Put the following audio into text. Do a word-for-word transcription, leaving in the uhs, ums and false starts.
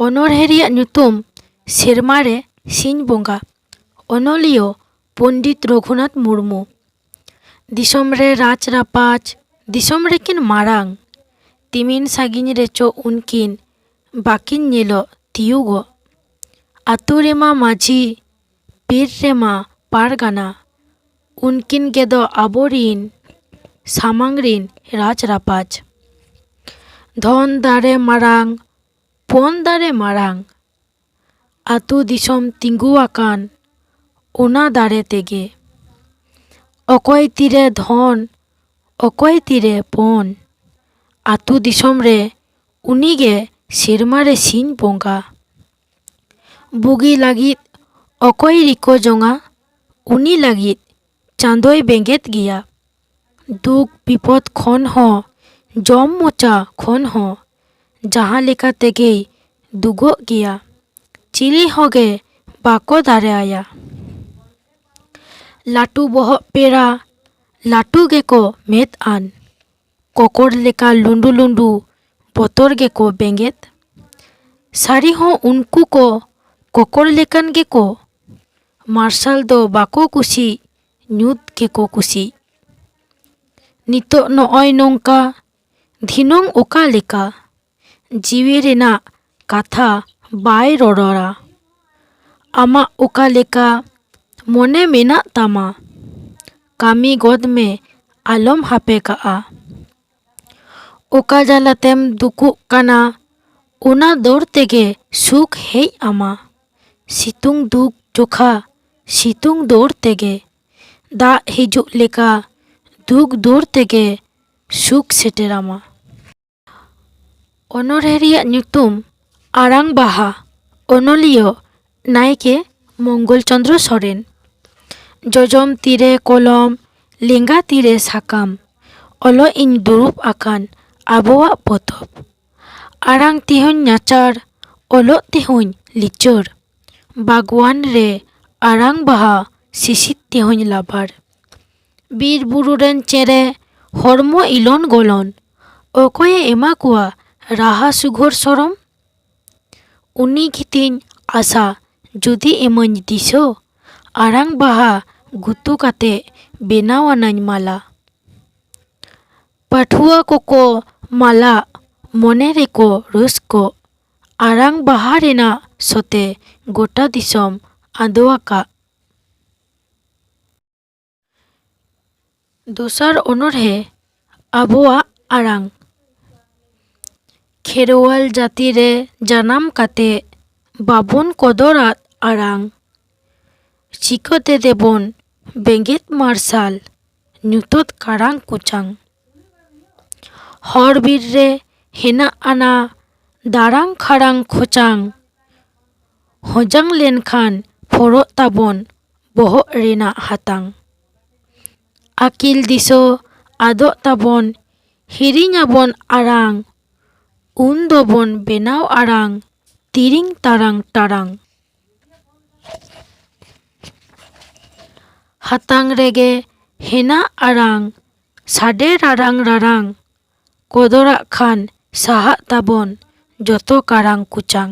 ᱚᱱᱚᱬᱦᱮ ᱨᱮᱭᱟᱜ ᱧᱩᱛᱩᱢ ᱥᱮᱨᱢᱟ ᱨᱮ ᱥᱤᱧ ᱵᱚᱸᱜᱟ᱾ ᱚᱱᱚᱞᱤᱭᱟᱹ ᱯᱚᱱᱰᱤᱛ ᱨᱚᱜᱷᱩᱱᱟᱛᱷ ᱢᱩᱨᱢᱩ᱾ ᱫᱤᱥᱚᱢ ᱨᱮ ᱨᱟᱡᱽ ᱨᱟᱯᱟᱡᱽ, ᱫᱤᱥᱚᱢ ᱨᱮᱠᱤᱱ ᱢᱟᱨᱟᱝ᱾ ᱛᱤᱢᱤᱱ ᱥᱟᱺᱜᱤᱧ ᱨᱮᱪᱚ ᱩᱱᱠᱤᱱ ᱵᱟᱹᱠᱤᱱ ᱧᱮᱞᱚᱜ ᱛᱤᱭᱩᱜᱚᱜ᱾ ᱟᱹᱛᱩ ᱨᱮᱢᱟ ᱢᱟᱹᱡᱷᱤ, ᱵᱤᱨ ᱨᱮᱢᱟ ᱯᱟᱨᱜᱟᱱᱟ᱾ ᱩᱱᱠᱤᱱ ᱜᱮᱫᱚ ᱟᱵᱚᱨᱤᱱ ᱥᱟᱢᱟᱝ ᱨᱤᱱ ᱨᱟᱡᱽ ᱨᱟᱯᱟᱡᱽ᱾ ᱫᱷᱚᱱ ᱫᱟᱨᱮ ᱢᱟᱨᱟᱝ, ᱯᱚᱱ ᱫᱟᱨᱮ ᱢᱟᱨᱟᱝ᱾ ᱟᱹᱛᱩ ᱫᱤᱥᱚᱢ ᱛᱤᱸᱜᱩ ᱟᱠᱟᱱ ᱚᱱᱟ ᱫᱟᱨᱮ ᱛᱮᱜᱮ᱾ ᱚᱠᱚᱭ ᱛᱤᱨᱮ ᱫᱷᱚᱱ, ᱚᱠᱚᱭ ᱛᱤᱨᱮ ᱯᱚᱱ᱾ ᱟᱹᱛᱩ ᱫᱤᱥᱚᱢ ᱨᱮ ᱩᱱᱤᱜᱮ ᱥᱮᱨᱢᱟ ᱨᱮ ᱥᱤᱧ ᱵᱚᱸᱜᱟ᱾ ᱵᱩᱜᱤ ᱞᱟᱹᱜᱤᱫ ᱚᱠᱚᱭ ᱨᱤᱠᱟᱹ ᱡᱚᱝᱟ, ᱩᱱᱤ ᱞᱟᱹᱜᱤᱫ ᱪᱟᱸᱫᱚᱭ ᱵᱮᱸᱜᱮᱫ ᱜᱮᱭᱟ᱾ ᱫᱩᱠ ᱵᱤᱯᱚᱫ ᱠᱷᱚᱱ ᱦᱚᱸ, ᱡᱚᱢ ᱢᱚᱪᱟ ᱠᱷᱚᱱ ᱦᱚᱸ, ᱡᱟᱦᱟᱸ ᱞᱮᱠᱟ ᱛᱮᱜᱮᱭ ᱫᱩᱜᱚᱜ ᱜᱮᱭᱟ᱾ ᱪᱤᱞᱤ ᱦᱚᱸᱜᱮ ᱵᱟᱠᱚ ᱫᱟᱨᱮ ᱟᱭᱟ᱾ ᱞᱟᱹᱴᱩ ᱵᱚᱦᱚᱜ ᱯᱮᱲᱟ, ᱞᱟᱹᱴᱩ ᱜᱮᱠᱚ ᱢᱮᱫ ᱟᱱ᱾ ᱠᱚᱠᱚᱨ ᱞᱮᱠᱟ ᱞᱩᱸᱰᱩ ᱞᱩᱸᱰᱩ, ᱵᱚᱛᱚᱨ ᱜᱮᱠᱚ ᱵᱮᱸᱜᱮᱫ᱾ ᱥᱟᱹᱨᱤ ᱦᱚᱸ ᱩᱱᱠᱩ ᱠᱚ ᱠᱚᱠᱚᱨ ᱞᱮᱠᱟᱱ ᱜᱮᱠᱚ᱾ ᱢᱟᱨᱥᱟᱞ ᱫᱚ ᱵᱟᱠᱚ ᱠᱩᱥᱤᱜ, ᱧᱩᱛ ᱜᱮᱠᱚ ᱠᱩᱥᱤᱜ᱾ ᱱᱤᱛᱚᱜ ᱱᱚᱜᱼᱚᱭ ᱱᱚᱝᱠᱟ, ᱫᱷᱤᱱᱟᱹᱝ ᱚᱠᱟ ᱞᱮᱠᱟ? ᱡᱤᱣᱤ ᱨᱮᱱᱟᱜ ᱠᱟᱛᱷᱟ ᱵᱟᱭ ᱨᱚᱨᱚᱲᱟ᱾ ᱟᱢᱟᱜ ᱚᱠᱟ ᱞᱮᱠᱟ ᱢᱚᱱᱮ ᱢᱮᱱᱟᱜ ᱛᱟᱢᱟ, ᱠᱟᱹᱢᱤ ᱜᱚᱫ ᱢᱮ, ᱟᱞᱚᱢ ᱦᱟᱯᱮ ᱠᱟᱜᱼᱟ᱾ ᱚᱠᱟ ᱡᱟᱞᱟᱛᱮᱢ ᱫᱩᱠᱩᱜ ᱠᱟᱱᱟ, ᱚᱱᱟ ᱫᱚᱨ ᱛᱮᱜᱮ ᱥᱩᱠ ᱦᱮᱡ ᱟᱢᱟ᱾ ᱥᱤᱛᱩᱝ ᱫᱩᱠ ᱡᱚᱠᱷᱟ ᱥᱤᱛᱩᱝ ᱫᱚᱨ ᱛᱮᱜᱮ, ᱫᱟᱜ ᱦᱤᱡᱩᱜ ᱞᱮᱠᱟ ᱫᱩᱠ ᱫᱚᱨ ᱛᱮᱜᱮ ᱥᱩᱠ ᱥᱮᱴᱮᱨᱟᱢᱟ᱾ ᱚᱱᱚᱬᱦᱮ ᱨᱮᱭᱟᱜ ᱧᱩᱛᱩᱢ ᱟᱲᱟᱝ ᱵᱟᱦᱟ᱾ ᱚᱱᱚᱞᱤᱭᱟᱹ ᱱᱟᱭᱠᱮ ᱢᱚᱝᱜᱚᱞ ᱪᱚᱸᱫᱽᱨᱚ ᱥᱚᱨᱮᱱ᱾ ᱡᱚᱡᱚᱢ ᱛᱤᱨᱮ ᱠᱚᱞᱚᱢ, ᱞᱮᱸᱜᱟ ᱛᱤᱨᱮ ᱥᱟᱠᱟᱢ, ᱚᱞᱚᱜ ᱤᱧ ᱫᱩᱲᱩᱵ ᱟᱠᱟᱱ ᱟᱵᱚᱣᱟᱜ ᱯᱚᱛᱚᱵ᱾ ᱟᱲᱟᱝ ᱛᱮᱦᱚᱧ ᱱᱟᱪᱟᱨ, ᱚᱞᱚᱜ ᱛᱮᱦᱚᱧ ᱞᱤᱪᱟᱹᱲ᱾ ᱵᱟᱜᱽᱣᱟᱱ ᱨᱮ ᱟᱲᱟᱝ ᱵᱟᱦᱟ ᱥᱤᱥᱤᱨ ᱛᱮᱦᱚᱧ ᱞᱟᱵᱟᱲ᱾ ᱵᱤᱨ ᱵᱩᱨᱩ ᱨᱮᱱ ᱪᱮᱬᱮ ᱦᱚᱲᱢᱚ ᱤᱞᱚᱱ ᱜᱚᱞᱚᱱ, ᱚᱠᱚᱭᱮ ᱮᱢᱟ ᱠᱚᱣᱟ ᱨᱟᱦᱟ ᱥᱩᱜᱷᱚᱨ ᱥᱚᱨᱚᱢ? ᱩᱱᱤ ᱜᱮᱛᱤᱧ ᱟᱥᱟ, ᱡᱩᱫᱤ ᱮᱢᱟᱹᱧ ᱫᱤᱥᱟᱹ, ᱟᱲᱟᱝ ᱵᱟᱦᱟ ᱜᱩᱛᱩ ᱠᱟᱛᱮ ᱵᱮᱱᱟᱣ ᱟᱱᱟᱹᱧ ᱢᱟᱞᱟ᱾ ᱯᱟᱹᱴᱷᱩᱣᱟᱹ ᱠᱚᱠᱚ ᱢᱟᱞᱟᱜ, ᱢᱚᱱᱮ ᱨᱮᱠᱚ ᱨᱟᱹᱥᱠᱟᱹᱜ, ᱟᱲᱟᱝ ᱵᱟᱦᱟ ᱨᱮᱱᱟᱜ ᱥᱚᱛᱮ ᱜᱚᱴᱟ ᱫᱤᱥᱚᱢ ᱟᱫᱚ ᱟᱠᱟᱫ᱾ ᱫᱚᱥᱟᱨ ᱚᱱᱚᱬᱦᱮ, ᱟᱵᱚᱣᱟᱜ ᱟᱲᱟᱝ᱾ ᱠᱷᱮᱨᱣᱟᱞ ᱡᱟᱹᱛᱤ ᱨᱮ ᱡᱟᱱᱟᱢ ᱠᱟᱛᱮ ᱵᱟᱵᱚᱱ ᱠᱚᱫᱚᱨᱟᱫ ᱟᱲᱟᱝ᱾ ᱪᱤᱠᱟᱹᱛᱮ ᱫᱮᱵᱚᱱ ᱵᱮᱸᱜᱮᱫ ᱢᱟᱨᱥᱟᱞ ᱧᱩᱛᱟᱹᱛ ᱠᱟᱲᱟᱝ ᱠᱚᱪᱟᱝ? ᱦᱚᱨ ᱵᱤᱨ ᱨᱮ ᱦᱮᱱᱟᱜ ᱟᱱᱟ ᱫᱟᱲᱟᱝ ᱠᱷᱟᱲᱟᱝ ᱠᱷᱚᱪᱟᱝ᱾ ᱦᱚᱡᱟᱝ ᱞᱮᱱᱠᱷᱟᱱ ᱯᱷᱚᱨᱚᱜ ᱛᱟᱵᱚᱱ ᱵᱚᱦᱚᱜ ᱨᱮᱱᱟᱜ ᱦᱟᱛᱟᱝ᱾ ᱟᱹᱠᱤᱞ ᱫᱤᱥᱟᱹ ᱟᱫᱚᱜ ᱛᱟᱵᱚᱱ, ᱦᱤᱲᱤᱧᱟᱵᱚᱱ ᱟᱲᱟᱝ᱾ ᱩᱱ ᱫᱚᱵᱚᱱ ᱵᱮᱱᱟᱣ ᱟᱲᱟᱝ ᱛᱤᱨᱤᱝ ᱛᱟᱨᱟᱝ ᱴᱟᱨᱟᱝ᱾ ᱦᱟᱛᱟᱝ ᱨᱮᱜᱮ ᱦᱮᱱᱟᱜ ᱟᱲᱟᱝ, ᱥᱟᱰᱮ ᱨᱟᱨᱟᱝ ᱨᱟᱨᱟᱝ᱾ ᱠᱚᱫᱚᱨᱟᱜ ᱠᱷᱟᱱ ᱥᱟᱦᱟᱜ ᱛᱟᱵᱚᱱ ᱡᱚᱛᱚ ᱠᱟᱨᱟᱝ ᱠᱚᱪᱟᱝ᱾